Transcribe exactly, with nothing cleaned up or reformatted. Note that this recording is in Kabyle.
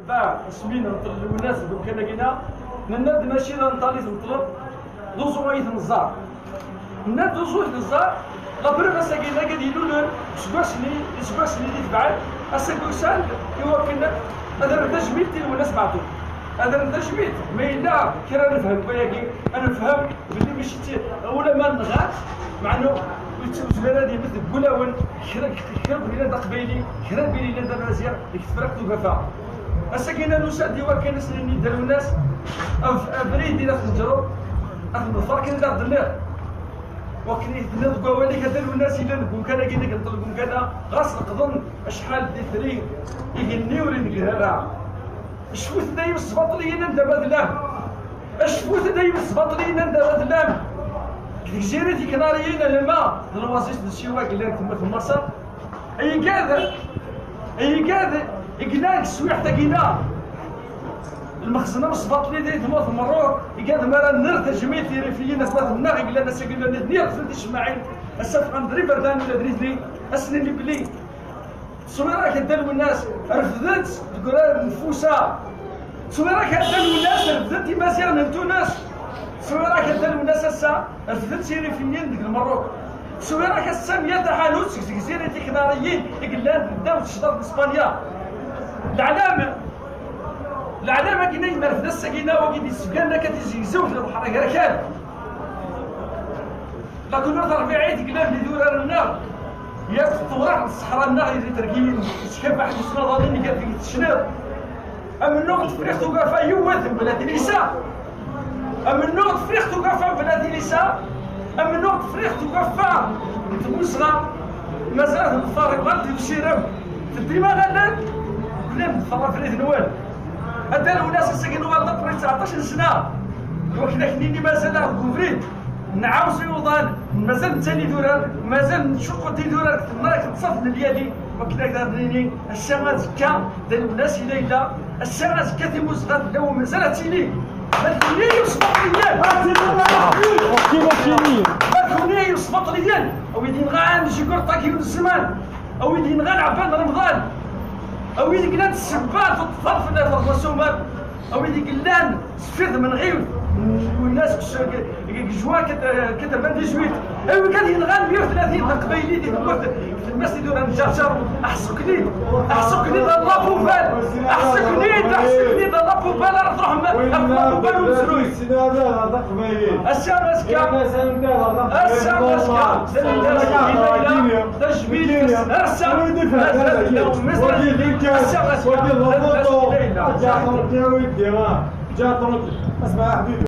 Asmi nbeṭṭel Lwennas deg umkan-agi-nneɣ, nenna-d mačči d aneṭṭal i tbeṭṭleḍ, d uẓu ay tneẓẓar. Nenna-d d uẓu i tneẓẓar, la preuve ass-agi-nneɣ ad ilul seg wass-nni, seg wass-nni d itebɛen, ass-agi usan-d i wakken ad rren tajmilt i Lwennas Meɛtub. Ad rren tajmilt, ma yella kra nefhem deg wayagi, ad nefhem belli mačči d ti-, ula ma nɣan, meɛna ur yettwezmir ad yemmet deg wulawen kra, kra n yellan d aqbayli, kra n yellan d amaziɣ deg Tefriqt Ugafa. Ass-agi-nneɣ nusa-d i wakken ad s-nini Dda Lwennas, ab-, abrid i la tneǧreḍ, ad t-neḍfer akken i la ɣ-d-tenniḍ. Wakken i tenniḍ deg wawal-ik a Dda Lwennas yellan deg umkan-agi, deg nṭel deg umkan-a, ɣas leqḍen acḥal d itri, igenni ur inegger ara. Cfut-d ay imesbaṭliyen anda ma tellam. Cfut-d ay imesbaṭliyen anda ma tellam. Deg Tegzirit Iknariyin alamma d Lwaziz d Siwa yellan deg tmurt n Maṣer. Ay igad, ay igad, i yellan deg teswiɛt-agi-nneɣ. Lmexzen amesbaṭli di tmurt n Merruk, igad mi ara nerr tajmilt i yirifiyen atmaten-nneɣ i yellan ass-agi ula d nitni ɣef ticemmaɛin, ass-a ffɣen-d d iberdan ula d nitni, ad s-nini belli Ttṣewwireɣ-ak a Dda Lwennas, refden-tt deg urar n Fusa. Ttṣewwireɣ-ak a Dda Lwennas, refden-tt Imaziɣen n Tunes. Ttṣewwireɣ-ak a Dda Lwennas ass-a, refden-tt Irifiyen deg Lmerruk. Ttṣewwireɣ-ak ass-a mya taḥanut seg Tegzirit Iknariyin i yellan ddaw tecḍaḍt n Spanya. Leɛlam, leɛlam akken ay nerfed ass-agi-nneɣ, wagi d-yessebgan akka tizegzewt n lebḥer agerkan. Lakunat rbiɛit glan di durar-nneɣ, yak tewrax n ṣṣeḥra-nneɣ i d-itergiyen, yettkabaḥ di tnaḍalin gar deg tecniḍ. Amennuɣ n Tefriqt Ugafa yiwet mebla tilisa. Amennuɣ n Tefriqt Ugafa mebla tilisa. Amennuɣ n Tefriqt Ugafa n tmusɣa. Mazal ad nḍfer iɣal di usirem. Teddim aɣalan, knem ḍfer abrid-nwen. A Dda Lwennas ass-agi nuɣal d aqrib tseɛṭac n sna. Iwakken ad k-nini mazal-aɣ deg ubrid. Nɛawez i uḍan, mazal nettali d urar, mazal nettcuqut i d urar deg temrakt n ṣṣaf n lyali, wakken ad d-nini ass-a azekka, Dda Lwennas yella yella, ass-a azekka timuzɣa tella u mazal ad tili. Ma d-nini yusbaṭliyen. Ma d-nini yusbaṭliyen. A wid yenɣan Jigurṭagi n zzman, a wid yenɣan Ɛebban Remḍan, a wid yellan ssebba teṭṭfeḍ fell-as Faḍma Sumer, a wid yellan sfir tmenɣiwt n Lwennas deg juin quatre-vingt-dix-huit, a wid kan yenɣan meyya u tlatin taqbaylit di tmurt, di tlemmast i tura n Ǧerǧer, aḥsukni, aḥsukni d la poubelle, aḥsukni, aḥsukni d la poubelle ara truḥem ɣer la poubelle umezruy. Ass-a azekka, ass-a azekka, d lwennas i yella, d ajmil, d ass-a, mazal yella umezruy. Ass-a azekka, d lwennas i yella. Ǧaɛfar, ǧaɛfar, ǧaɛfar, ǧaɛfar, ǧaɛfar, ǧaɛfar, ǧaɛfar,